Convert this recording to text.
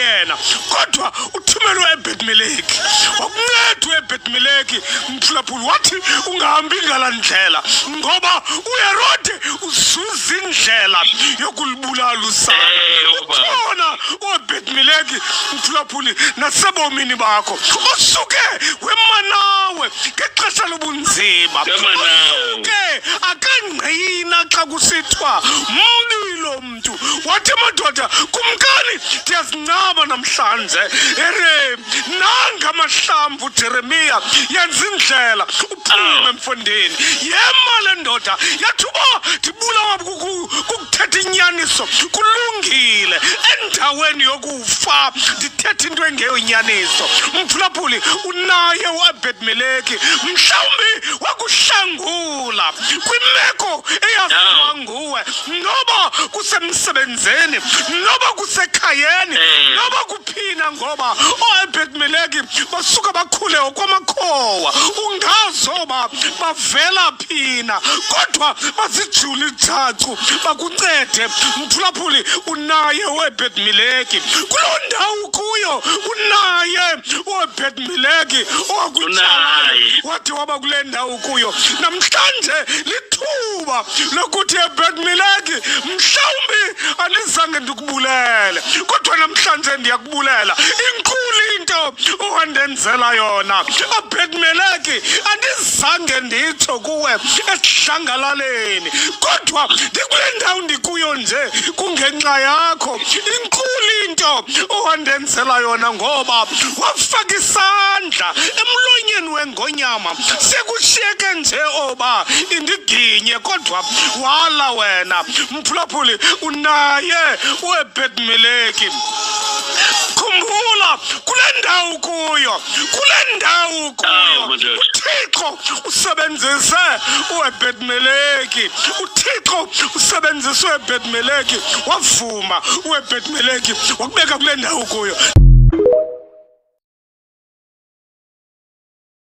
yena, kodwa uthumelwe eBhetmeleki. Wakunceda uEbhetmeleki, mphulaphuli, wathi ungahambi ngala ndlela ngoba uHerode uzuza indlela yokulibulala usana. Ukhona uEbhetmeleki, mphulaphuli, nasebomini bakho osuke wema nawe ngexesha lobunzima, osuke akangqina xa kusithiwa mbi lo mntu, wathi madoda, kumkani, ndiyazincama namhlanje, ere nanga amahlamvu, Jeremiya, yenza indlela uphume mfondini. Yema le ndoda yathi uba ndibulawa kukuthetha inyaniso, kulungile, endaweni yokufa ndithetha into engeyonyaniso. Mphulaphuli, unaye uAbedmeleki, mhlawumbi wakuhlangula kwimeko eyaziwa nguwe, noba kusemsebenzini, noba kusekhayeni, noba kuphina, ngoba ooEbedmeleki basuka bakhule okwamakhowa, ungazoba bavela phina, kodwa bazijula ijacu bakuncede. Mphulaphuli, unaye uEbedmeleki kuloo ndawo kuyo, unaye uEbedmeleki owakutyalayo wathi waba kule ndawo kuyo namhlanje. Lithuba lokuthi, Ebedmeleki, mhlawumbi andizange ndikubulele, kodwa namhlanje ndiyakubulela, inkulu into owandenzela yona. Ebedmeleki, andizange nditsho kuwe esidlangalaleni, kodwa ndikule ndawo ndikuyo nje kungenxa yakho. Inkulu into owandenzela yona, ngoba wafaka isandla emlonyeni wengonyama, sekushiyeke nje oba indiginye, kodwa wala wena. Mphulaphuli, unaye uEbedmeleki. Khumbula, kule ndawo kuyo, kule ndawo kuyo, uThixo usebenzise uEbedmeleki, uThixo usebenzise uEbedmeleki, wavuma uEbedmeleki, wakubeka kule ndawo kuyo.